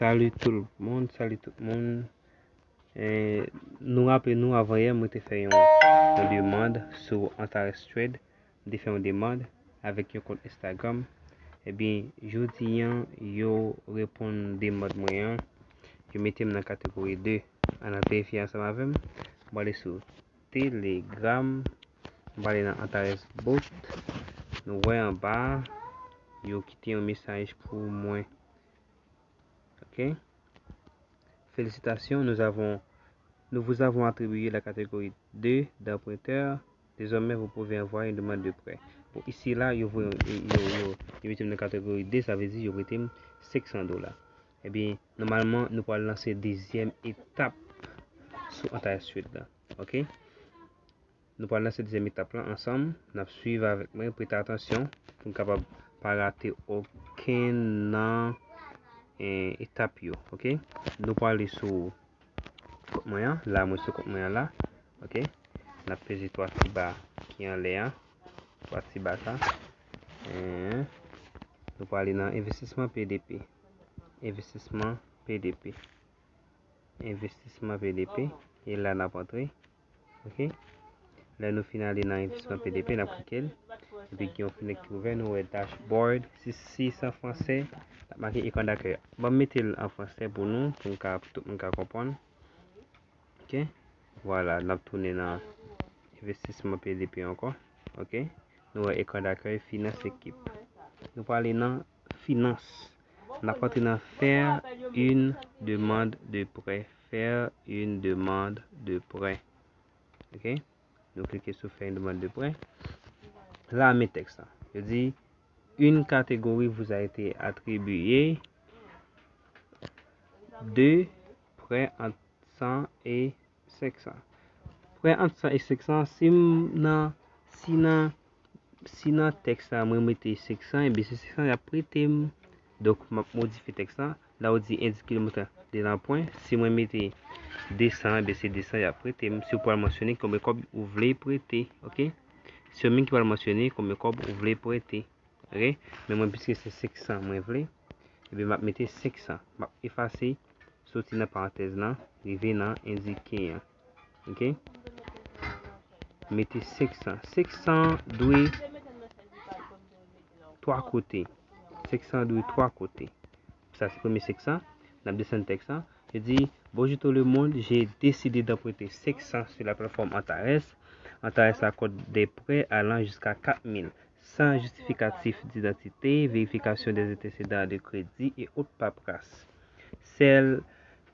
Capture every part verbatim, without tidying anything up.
Salut tout le monde, salut tout le monde. Eh, nou raple nou, avan yè, mwen te fè yon, yon demann sou Antares Trade. Mwen te fè yon demann avèk yon kont Instagram. Ebyen, jodi an, yo reponn demann mwen an. Yo mete m nan kategori de. Ann al verifye ansanm avè m. Mwen ale sou Telegram. Mwen ale nan Antares Bot. Nou wè anba a, yo kite yon mesaj pou mwen. Ok. Félicitations, nous avons, nous vous avons attribué la catégorie deux d'emprunteur. Désormais, vous pouvez envoyer une demande de prêt. Bon, isi la, yo voye, yo, yo, yo, yo mete m nan kategori de, sa vle di yo prete m senk san dola. Ebyen, nòmalman, nou pral lanse dezyèm etap sou Antares Trade la. Ok? Nou pral lanse dezyèm etap la ansanm. N ap swiv avèk mwen, prete atansyon pou n kapab pa rate okenn nan, eh, etap yo. Ok? Nou prale sou kont mwen an. La, mwen sou kont mwen an la. Ok? N ap peze twa ti ba ki anlè a. Twa ti ba sa. Eh, nou prale nan envestisman P D P. Envestisman P D P. Envestisman P D P. E la, n ap antre. Ok? Lè nou fin ale nan envestisman P D P, n ap klike l. Epi gen yon fenèt ki ouvè, nou wè dashboard. Si, si se an fransè, l ap make écran d'accueil. Ban m mete l an fransè pou nou, pou n ka, pou tout moun ka konprann. Ok? Vwala, n ap tounen nan envestisman P D P ankò. Ok? Nou wè écran d'accueil, finans ekip. Nou prale nan finans. N ap antre nan faire une demande de prêt. Faire une demande de prêt. Ok? Nou klike sou faire une demande de prêt. La, men tèks la. Yo di, une catégorie vous a été attribuée de prêt entre cent et senk san. Prè ant san e senk san, si m nan, si nan, si nan tèks la mwen mete senk san, ebyen se senk san y ap prete m. Donk, m ap modifye tèks la. La ou di indiquer le montant de l'emprunt. Si mwen mete de san, ebyen se de san y ap prete m. Si w pral mansyone konbyen kòb ou vle prete, ok? Se ou menm ki pral mansyone konbyen kòb ou vle prete. Ok? Men mwen, piske se senk san mwen vle, ebyen, m ap mete senk san. M ap efase, soti nan parantèz lan, rive nan endike an. Ok? Mete senk san. Senk san dwe twa kote. Senk san dwe twa kote. Sa se premye senk san. N ap desann tèks lan. Yo di, Bonjour tout le monde, j'ai décidé d'emprunter cinq cents sur la plateforme Antares. Antares accorde des prêts allant jusqu'à quatre mille, sans justificatif d'identité, vérification des antécédents de crédit et autres paperasses. Seul,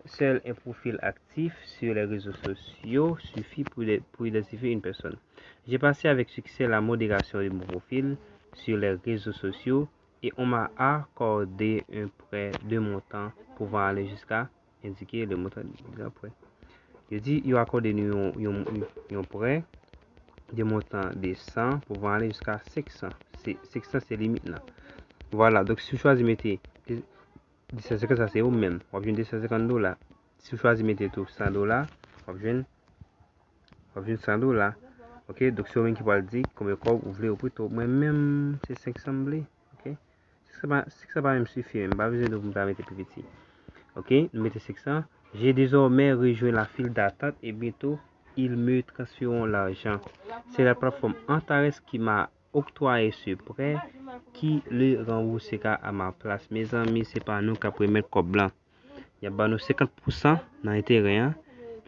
seul un profil actif sur les réseaux sociaux suffit pour, pour identifier une personne. J'ai passé avec succès la modération de mon profil sur les réseaux sociaux et on m'a accordé un prêt de montant pouvant aller jusqu'à indiquer le montant de l'emprunt. Yo di yo akòde nou yon, yon, yon prè de montan de san pouvant aller jusqu'à cinq cents. Se, senk san se limit lan. Vwala, donk si w chwazi mete de san senkant, sa se ou menm, w ap jwenn de san senkant dola. Si w chwazi mete tou san dola, w ap jwenn, w ap jwenn san dola. Ok, donk se ou menm ki pral di konbyen kòb ou vle yo prete w. Mwen menm, se senk san m vle. Ok? Senk san pa, senk san pa menm sifi, men m pa bezwen di w pou m ta mete pi piti. Ok, nou mete senk san. J'ai désormais rejoint la file d'attente et bientôt ils me transféreront l'argent. C'est la plateforme Antares qui m'a octroyé ce prêt, qui le remboursera à ma place. Mezanmi, se pa nou k ap remèt kòb lan. Y ap ba nou senkant pousan nan enterè an.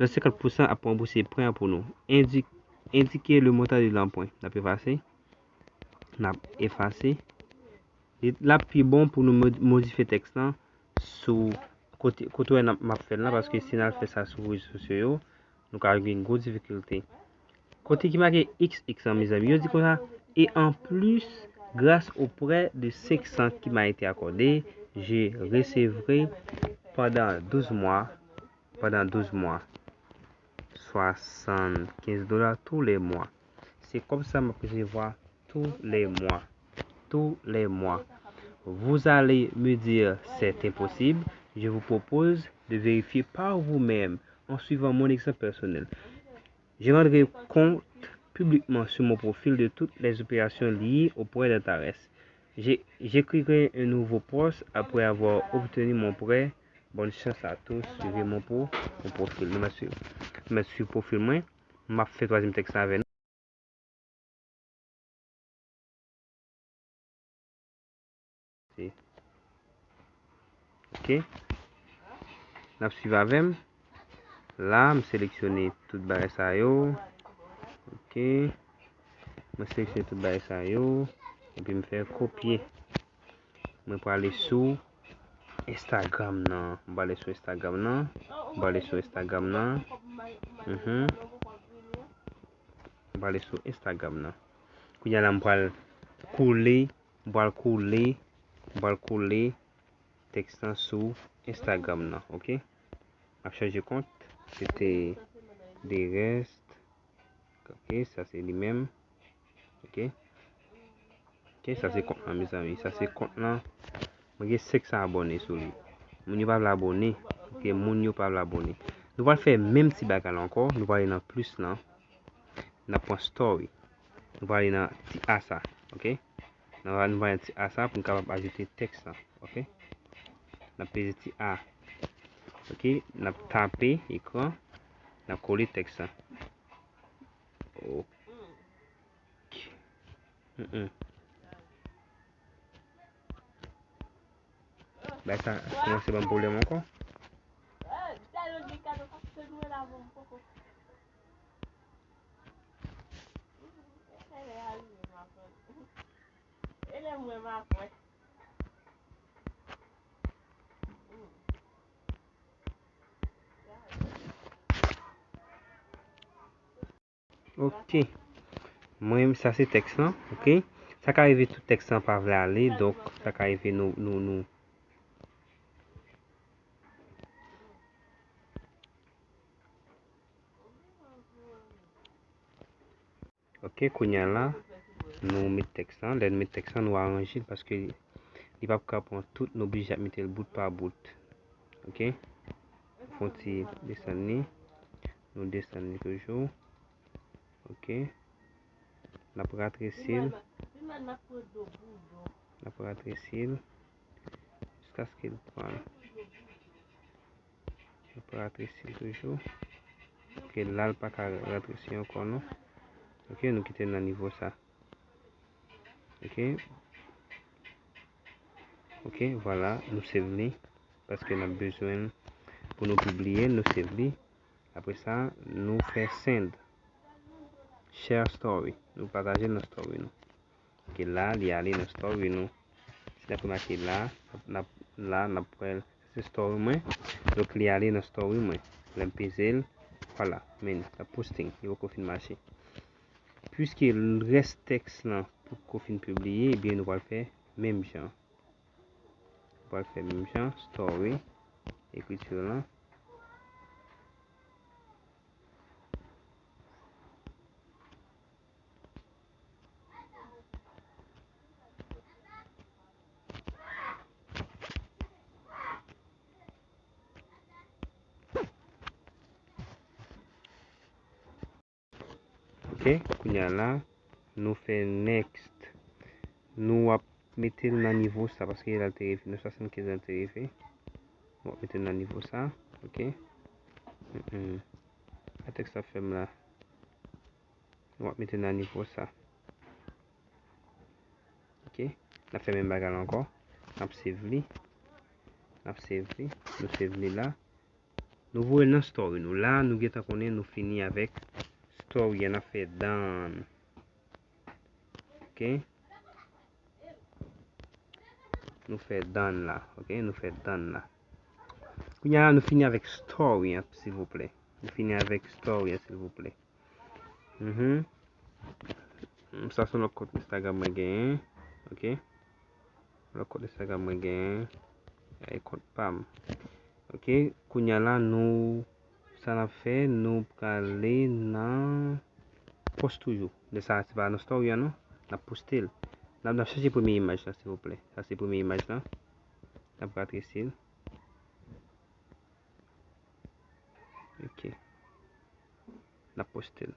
Lòt senkant pousan ap ranbouse prè an pou nou. Indi-, indiquer le montant de l'emprunt. N ap efase. N ap efase. Li, l ap pi bon pou nou mod-, modifye tèks lan sou kote, kote w wè n ap, m ap fè l lan, paske si n al fè sa sou rezo sosyo yo, nou ka gen gwo difikilte. Kote ki make X X an, mezanmi, yo di konsa, et en plus, grâce au prêt de cinq cents qui m'a été accordé, je recevrai pendant douze mois, pendant douze mois, soixante-quinze dollars tous les mois. Se kòb sa m ap resevwa tous les mois. Tous les mois. Vous allez me dire, c'est impossible. Je vous propose de vérifier par vous-même en suivant mon exemple personnel. Je rendrai compte publiquement sur mon profil de toutes les opérations liées au prêt d'Antares. J'ai, j'écrirai un nouveau post après avoir obtenu mon prêt Bonne chance à tous, suivez mon pro, mon profil. Nou mèt swiv, nou mèt swiv pwofil mwen. M ap fè twazyèm tèks la avè nou. Ok. N ap swiv avè m. La, m seleksyone tout bagay sa yo. Ok. Mwen seleksyone tout bagay sa yo. Epi m fè kopye. Mwen prale sou Instagram nan. Mwen prale sou Instagram nan. Mwen prale sou Instagram nan. Mhm. Mwen prale sou Instagram nan. Kounye a la, mwen pral kole, mwen pral kole, mwen pral kole tèks lan sou Instagram nan, ok? M ap chanje kont. Se te Derest. Ok, sa se li menm. Ok. Ok, sa se kont lan, mezanmi. Sa se kont lan. Mwen gen senk san abòne sou li. Moun yo pa vle abòne. Ok, moun yo pa vle abòne. Nou pral fè menm ti bagay la ankò. Nou pral ale nan plis lan. N ap pran story. Nou pral ale nan ti a sa. Ok. Nou pral, nou pral nan ti a sa pou n kapab ajoute tèks lan. Ok. N ap peze ti a. Ok. N ap tape ekran. N ap kole tèks lan. Ok. Mm-mm. Bagay sa kòmanse ban m pwoblèm ankò. Ok. Mwen, sa se tèks lan, ok? Sa ka rive tout tèks lan pa vle ale, donk sa ka rive nou, nou, nou. Ok, kounye a la, nou met tèks lan. Lè nou met tèks lan, nou aranje l paske li, li p ap ka pran tout, nou oblije ap mete l bout pa bout. Ok? Fè yon ti desann li. Nou desann li toujou. Ok. N ap ratresi l. N ap ratresi l jiskaske l pran. N ap ratresi l toujou. Ok, la l pa ka ratresi ankò non. Ok, nou kite l nan nivo sa. Ok. Ok, vwala, nou save li. Paske n ap bezwen l pou nou pibliye l, nou save li. Apre sa, nou fè send. Share story. Nou pataje l nan story nou. Ok, la, li ale nan story nou. Si n ap remake la, n ap, la, n ap wè l. Se story mwen. Donk, li ale nan story mwen. Lè m peze l, vwala, men, l ap posting. Li poko fin mache. Piske rès tèks lan poko fin pibliye, ebyen, nou pral fè menm jan. Nou pral fè menm jan, story, ekriti lan. Ok, kounye a la, nou fè next. Nou ap mete l nan nivo sa, paske la l te rive, nan swasannkenz la l te rive. Nou ap mete l nan nivo sa, ok. Mm, mm. Sa tèks la fè m la. Nou ap mete l nan nivo sa. Ok. N ap fè menm bagay la ankò. N ap save li. N ap save li. Nou save li la. Nou voye l nan story nou. La, nou gentan konnen nou fini avèk story a. N ap fè done. Ok. Nou fè done la. Ok. Nou fè done la. Kounye a la, nou fini avèk story an, silvouplè. Nou fini avèk story an, silvouplè. Mhm. Sa se yon lòt kont Instagram mwen genyen. Ok. Lòt kont Instagram mwen genyen. E kont pa m. Ok. Kounye a la, nou, sa n ap fè, nou prale nan post toujou. Lè sa, se pa nan story an, non. N ap poste l. N ap, n ap chèche premye imaj la, silvouplè. Sa se premye imaj la. N ap ratresi l. Ok. N ap poste l.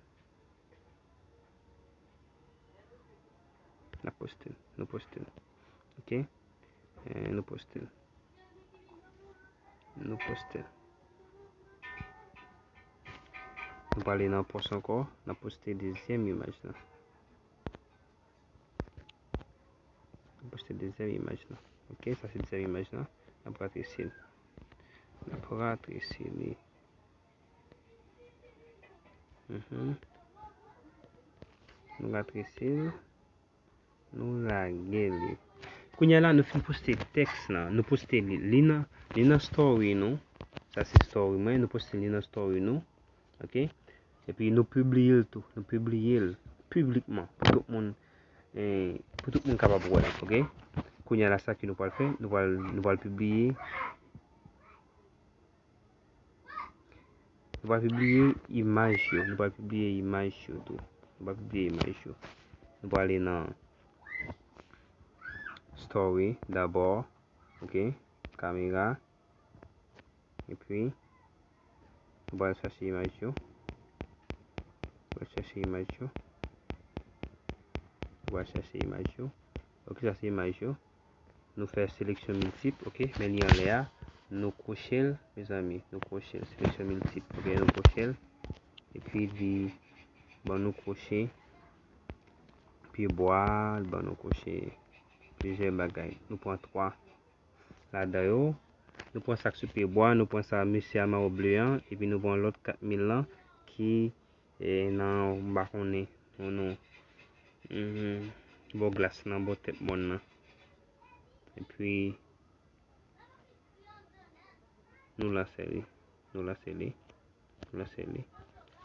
N ap poste l. Nou poste l. Ok. Eh, nou poste l. Nou poste l. Nou prale nan pòs ankò, n ap poste dezyèm imaj lan. N ap poste dezyèm imaj lan. Ok, sa se dezyèm imaj lan. N ap ratresi l. N ap ratresi li. Mhm. Nou ratresi l. Nou lage li. Kounye a la, nou fin poste tèks lan. Nou poste li, li nan, li nan story nou. Sa se story mwen. Nou poste li nan story nou. Ok? Epi nou pibliye l tou. Nou pibliye l piblikman pou tout moun, eh, pou tout moun kapab wè. Ok? Kounye a la, sa ki nou pral fè, nou pral, nou pral pibliye. Nou pral pibliye imaj yo. Nou pral pibliye imaj yo tou. Nou pral pibliye imaj yo. Nou pral ale nan story dabò. Ok? Kamera. Epi, nou pral chache imaj yo. Nou pral chache imaj yo. Nou pral chache imaj yo. Ok, sa se imaj yo. Nou fè seleksyon miltip, ok, men li anlè a. Nou kwoche l, mezanmi, nou kwoche l, seleksyon miltip, ok, nou kwoche l. Epi li ban nou kwoche pye bwa, li ban nou kwoche plizyè bagay. Nou pran twa ladan yo. Nou pran sa k sou pye bwa, nou pran sa mesye a mawo ble an, epi nou pran lòt kat mil lan ki, eh, nan, m pa konnen, nan, nan, mhm, bò glas nan, bò tèt mòn nan. Epi, nou lanse li. Nou lanse li. Nou lanse li.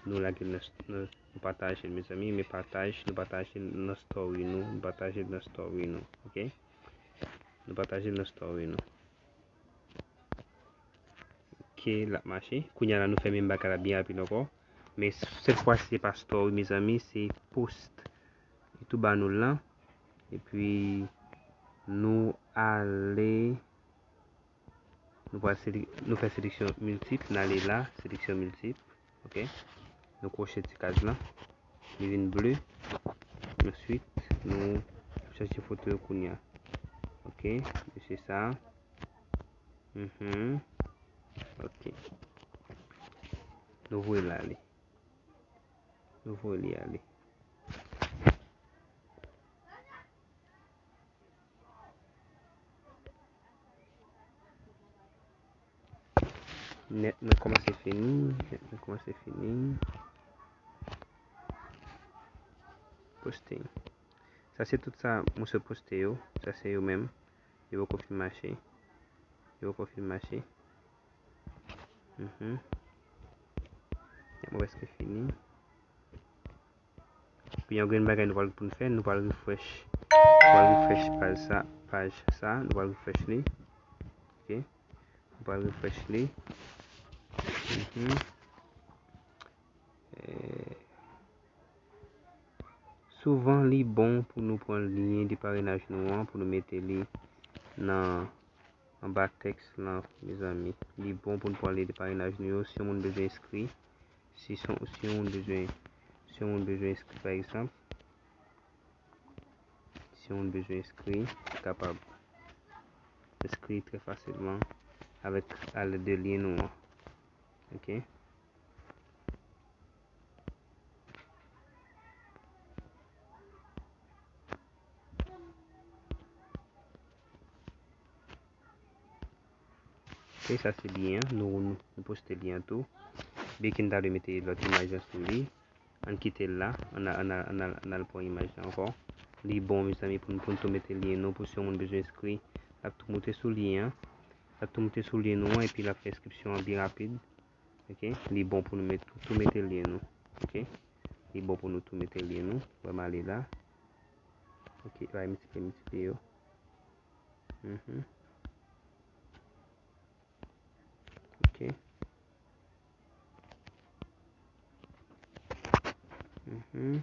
Nou lage l nan, nan, nou pataje l, mezanmi. Men pataj, nou pataje l nan story nou. Nou pataje l nan story nou. Ok? Nou pataje l nan story nou. Ok, l ap mache. Kounye a la, nou fè menm bagay la byen rapid ankò. Men sèt fwa si se pa story, mezanmi, se post. Li tou ba nou l lan. Epi, nou ale, nou pral sele-, nou fè seleksyon miltip, n ale la, seleksyon miltip. Ok? Nou kwoche ti kaz lan. Li vin ble. Answit, nou chanje foto yo kounye a. Ok? Mesye sa. Mhm. Ok. Nou voye l ale. Nou voye li ale. Nèt mwen kòmanse fini. Nèt mwen kòmanse fini. Posting. Sa se tout sa mwen sot poste yo. Sa se yo menm. Yo poko fin mache. Yo poko fin mache. Mhm. Nèt mwen prèske fini. Pi yon grenn bagay nou pral pou n fè, nou pral refresh. Nou pral refresh paj sa, paj sa, nou pral refresh li. Ok. Nou pral refresh li. Mhm. Eh, souvan li bon pou nou pran lyen de parenaj nou an, pou nou mete li nan anba tèks lan, mezanmi. Li bon pou n pran lyen de parenaj nou yo. Si yon moun bezwen enskri, si son, si yon moun bezwen, si yon moun bezwen enskri, pa egzanp, si yon moun bezwen enskri, li kapab enskri trè fasilman avèk, alèd de lyen nou an. Ok? Ok, sa se lyen an. Nou, nou, nou poste lyen an tou. Byen ke n ta dwe mete lòt imaj lan sou li. Ann kite l la. Ann al, ann al, ann al, ann al pran imaj la ankò. Li bon, mezanmi, pou n, pou n tou mete lyen nou, pou si yon moun bezwen enskri, l ap tou moute sou lyen an. L ap tou moute sou lyen nou an, epi l ap fè enskripsyon an byen rapid. Ok? Li bon pou nou met, tou, tou mete lyen nou. Ok? Li bon pou nou tou mete lyen nou. Wè m ale la. Ok, bay miltipliye, miltipliye yo. Mhm. Ok. Mhm.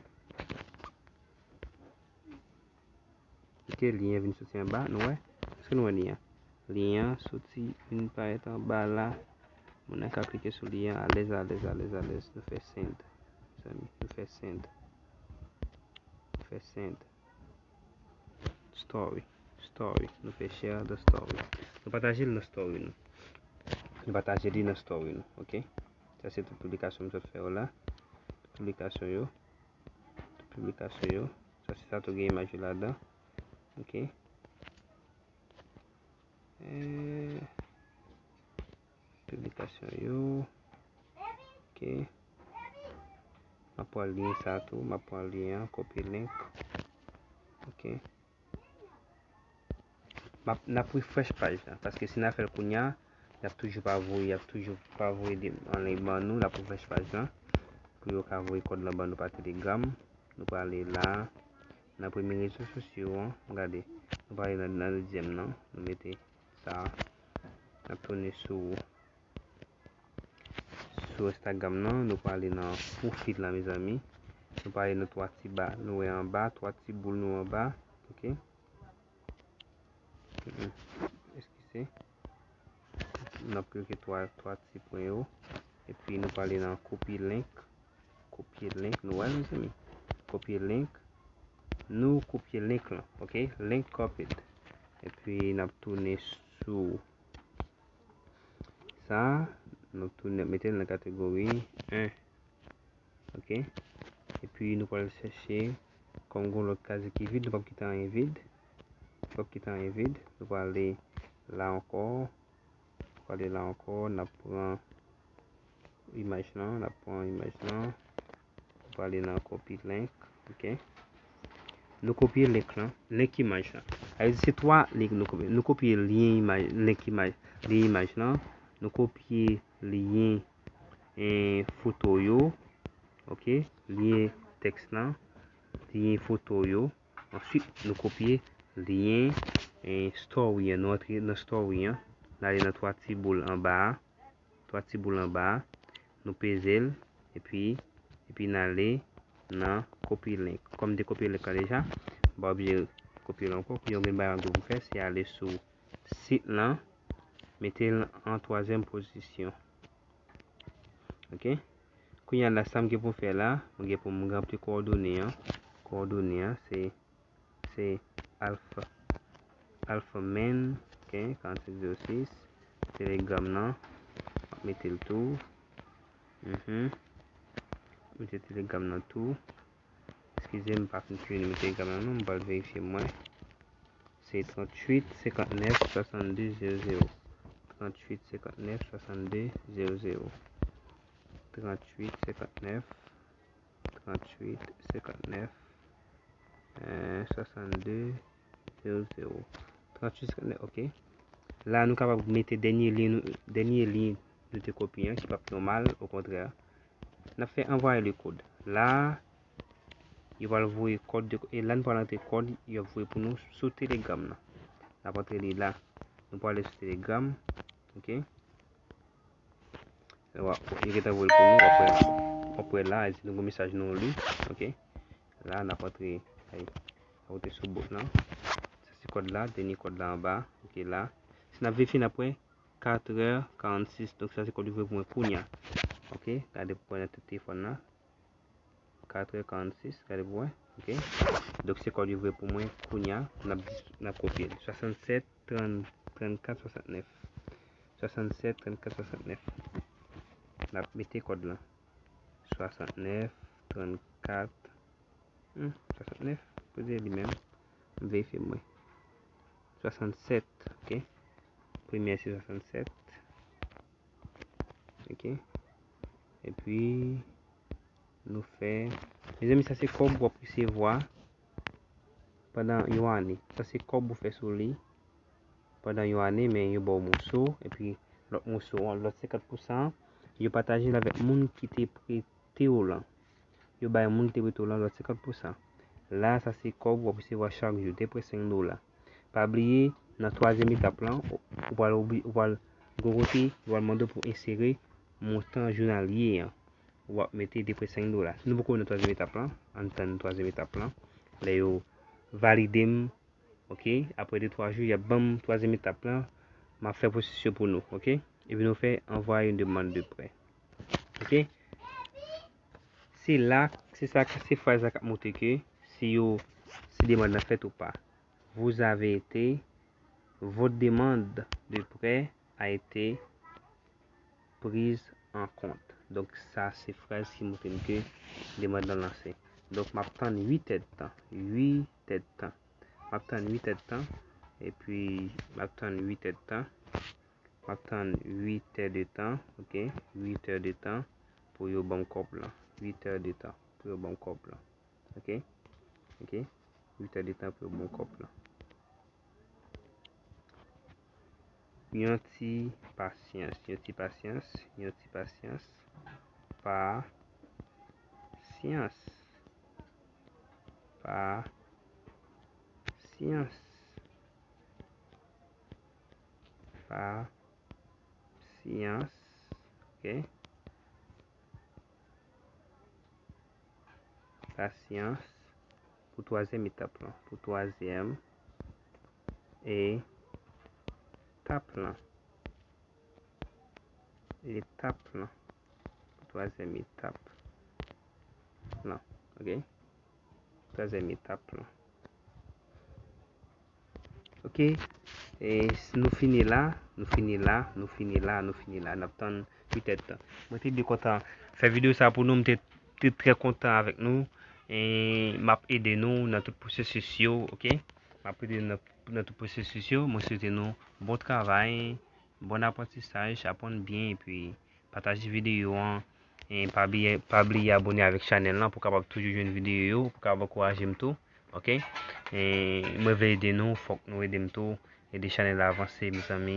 Kite lyen an vin soti anba, nou wè? Èske nou wè lyen an? Lyen an soti vin parèt anba la. Moun nan ka klike sou lyen an alèz, alèz, alèz, alèz. Nou fè send. Mezanmi, nou fè send. Nou fè send. Story. Story. Nou fè share the story. Nou pataje l nan story nou. Nou pataje li nan story nou, ok? Sa se tout piblikasyon m sot fè yo la. Tout piblikasyon yo. Tout piblikasyon yo. Sa se sa tou gen imaj yo ladan. Ok. Eh, piblikasyon yo. Ok. M ap pran lyen sa tou. M ap pran lyen an, kopye link. Ok. M ap, n ap refresh paj la. Paske si n a fè l kounye a, y ap toujou pa voye, y ap toujou pa voye de, anlè ban nou, l ap refresh paj la. Pou yo ka voye kòd lan ban nou pa Telegram. Nou prale la. Nan premye rezo sosyo an, gade. Nou prale nan, nan dezyèm nan. Nou mete sa. N ap tounen sou, sou Instagram nan. Nou prale nan pwofil lan, mezanmi. Nou prale nan twa ti ba. Nou wè anba, twa ti boul nou anba. Ok. Mm, eskize. N ap klike twa, twa ti pwen yo. Epi nou prale nan kopye link. Kopye link. Nou wè, mezanmi. Kopye link. Nou kopye link lan. Ok. Link copied. Epi n ap tounen sou sa. Nou tounen mete l nan kategori en. Ok. Epi nou pral chèche kòm gon lòt kaz ki vid, nou p ap kite anyen vid. Nou p ap kite anyen vid. Nou prale la ankò. Nou prale la ankò. N ap pran imaj lan. N ap pran imaj lan. Nou prale nan copy link. Ok. Nou kopye link lan. Link imaj lan. Sa vle di se twa link nou kopye. Nou kopye lyen imaj, link imaj, lyen imaj lan. Nou kopye lyen eh, foto yo, ok, lyen tèks lan, lyen foto yo. Answit, nou kopye lyen eh, story an. Nou antre nan story an. Nou ale nan twa ti boul anba a. Twa ti boul anba a. Nou peze l. Epi, epi n ale nan copy link. Kòm m te kopye link lan deja, m pa oblije kopye l ankò. Kounye a, yon grenn bagay m gen pou m fè, se ale sou sit lan, mete l an twazyèm pozisyon. Ok. Kounye a la, sa m gen pou m fè la, mwen gen pou m ranpli kowòdone an. Kowòdone an, se, se alpha, alpha man, ok, karannsenk zewo sis, Telegram nan, m ap mete l tou. Mhm. Mete Telegram nan tou. Eskize m, m pa fin fini mete Telegram nan non, m pral verifye mwen. Se tranntuit senkantnèf swasannde zewo zewo. Tranntuit senkantnèf swasannde zewo zewo. Tranntuit senkantnèf, tranntuit senkantnèf, eh, swasannde zewo zewo. Tranntuit senkantnèf, ok. La, nou kapab mete dènye lyen nou, dènye lyen nou te kopye an, ki p ap nòmal, okontrè. N ap fè anvoye le code. La, yo pral voye kòd de, e la nou pral antre kòd yo ap voye pou nou sou Telegram nan. N ap antre li la. Nou prale sou Telegram. Ok. Yo gentan voye l pou nou. W ap wè, w ap wè la, e di nou gon mesaj nou li. Ok. La, n ap antre, ay, n ap antre sou bot lan. Sa se kòd la, dènye kòd la anba. Ok, la. Si n ap verifye, n ap wè katrè karannsis. Donk, sa se kòd yo voye pou mwen kounye a. Ok, gade pou wè nan tèt telefòn nan. Katrè karannsis, gade pou wè. Ok. Donk, se kòd yo voye pou mwen kounye a. N ap dis-, n ap kopye l. Swasannsèt, trant, trannkat, swasannnèf. Swasannsèt, trannkat, swasannnèf. N ap mete kòd lan. Swasannnèf, trannkat, hmm, swasannnèf, kote li menm? M verifye mwen. Swasannsèt, ok. Premye se swasannsèt. Ok. Epi, nou fè, mezanmi, sa se kòb w ap resevwa pandan yon ane. Sa se kòb ou fè sou li pandan yon ane, men yo ba w moso, epi lòt moso an, lòt senkant pousan an, yo pataje l avèk moun ki te prete w lan. Yo bay moun ki te prete w lan lòt senkant pousan. La, sa se kòb w ap resevwa chak jou, de pwen senk dola. Pa bliye, nan twazyèm etap lan, ou, ou pral obli-, ou pral gon kote, yo pral mande w pou w ensere montan jounalye an. W ap mete de pwen senk dola. Nou poko nan twazyèm etap lan, ann tann twazyèm etap lan. Lè yo valide m, ok, apre de twa jou, y ap ban m twazyèm etap lan, m ap fè pwosesyon pou nou, ok? Epi nou fè anvoye yon demann de prè. Ok? Se la, se sa, se fraz la k ap montre ke si yo, si demann nan fèt ou pa. Vous avez été, votre demande de prêt a été prise en compte. Donk, sa se fraz ki montre n ke demann lan lanse. Donk, m ap tann uit èdtan. Uit èdtan. M ap tann uit èdtan. Epi, m ap tann uit èdtan. M ap tann uit è de tan, ok? Uit è de tan pou yo ban m kòb lan. Uit è de tan pou yo ban m kòb lan. Ok? Ok? Uit è de tan pou yo ban m kòb lan. Yon ti pasyans, yon ti pasyans, yon ti pasyans. Pasyans. Pasyans. Pasyans. Ok? Pasyans pou twazyèm etap lan. Pou twazyèm etap lan. Etap lan. Pou twazyèm etap lan. Ok? Twazyèm etap lan. Ok? E s- nou fini la, nou fini la, nou fini la, nou fini la. N ap tann petèt. Mwen te byen kontan fè videyo sa pou nou, m te, te trè kontan avèk nou. E m ap ede nou nan tout pwosesis yo, ok? M ap ede nou nan, nan tout pwosesis yo. Mwen swete nou bon travay, bon aprantisaj, aprann byen, epi pataje videyo an. E pa bliye, pa bliye abòne avèk chanèl lan pou kapab toujou jwenn videyo yo, pou kapab ankouraje m tou. Ok? E mwen vle ede nou, fòk nou ede m tou. Ede chanèl la avanse, mezanmi.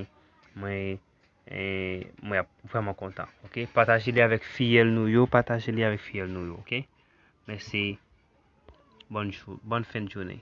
Mwen, e, mwen ap vrèman kontan. Ok? Pataje li avèk fiyèl nou yo, pataje li avèk fiyèl nou yo, ok? Mèsi. Bòn jou, bòn fen de jounen.